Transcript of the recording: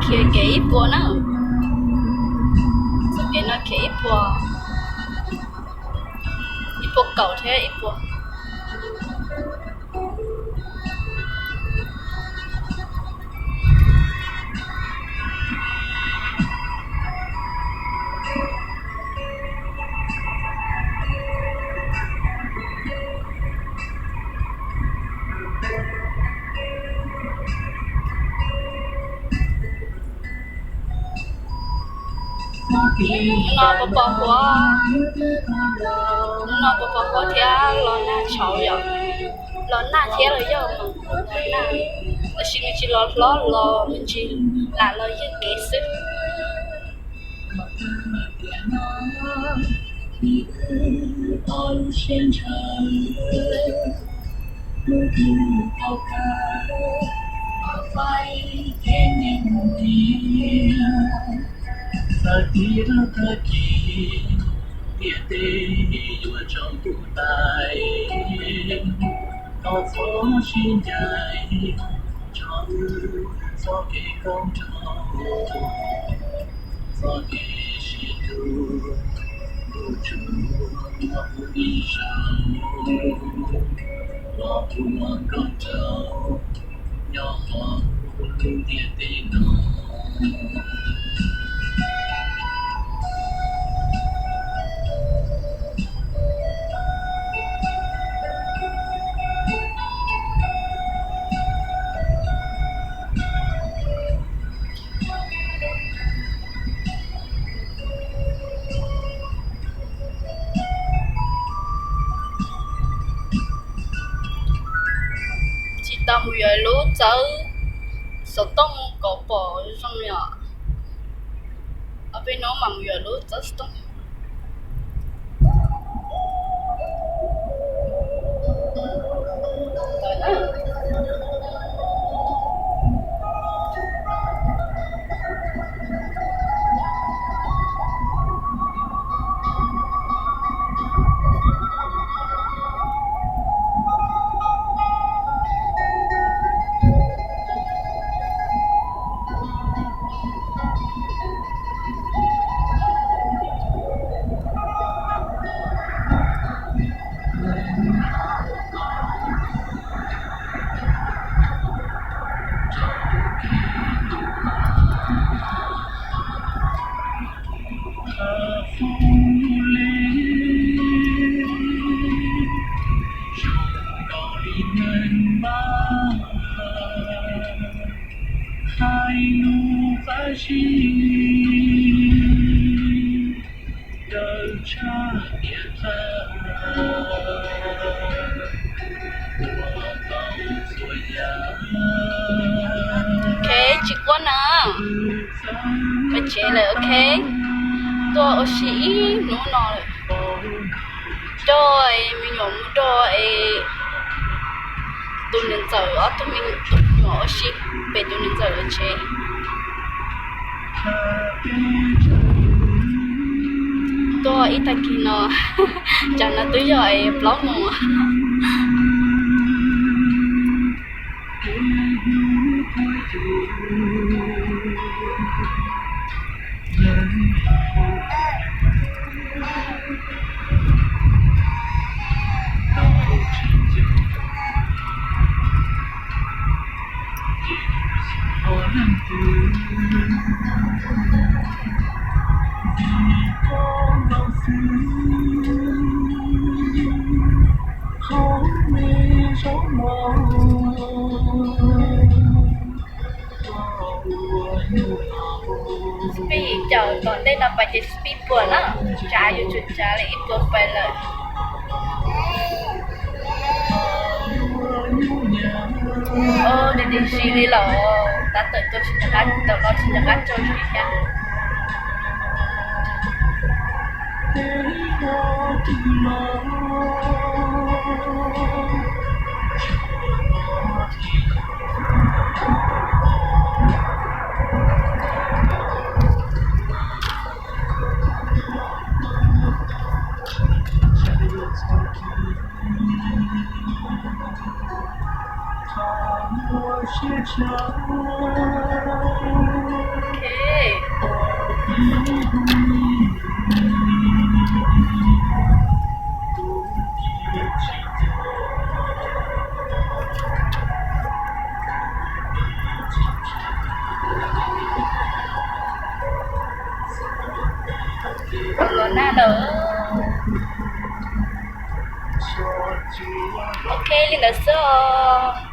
Khiav kev ib puas na. Txoj kev no khiav ib puas, ib puas kaum thiab ib puas. Hnub no pos pos huab, hnub no pos pos huab thiab los nag tshauv yom. Los nag thiab los yog mas los nag, tab sis nws tsis los hlob los me ntsis, lam los ywj kev xwb. Tag kis, tag kis, ntiaj teb yuav tsaus ntuj tas, koj txhob sib ncaim, tso wb txoj kev koob nrog, txoj kev sib hlub, ntuj tsuas muaj kuv ib zaug, los kuv muab koj nrauj nyob hauv lub ntiaj teb no. Tsis tau mus yuav lub txawb xov tooj kom pom zoo li os. Ob peb hnub mam mus yuav lub txawb xov tooj. Ok, tsis quaj na. Peb tsev lawm, ok. Tuaj ua si ib hnub no lawm. Coj me nyuam mus nrog es tus niam ntxawm ob tug me nyuam ua si pem tus niam ntxawm lawv tsev. Tuaj ib tag kis no, tsam no twb yog es plaub moos. Peb caum tom ntej no pais ces peb puas na, tsav yuav tsum tsav li ib puas pais lawm. Ntxim ntxim li lawm, tab tom tuaj tsis nco qab, tawm los tsis nco qab tso zog thiab. Los nag lawm. Ok, li ntawd xwb os.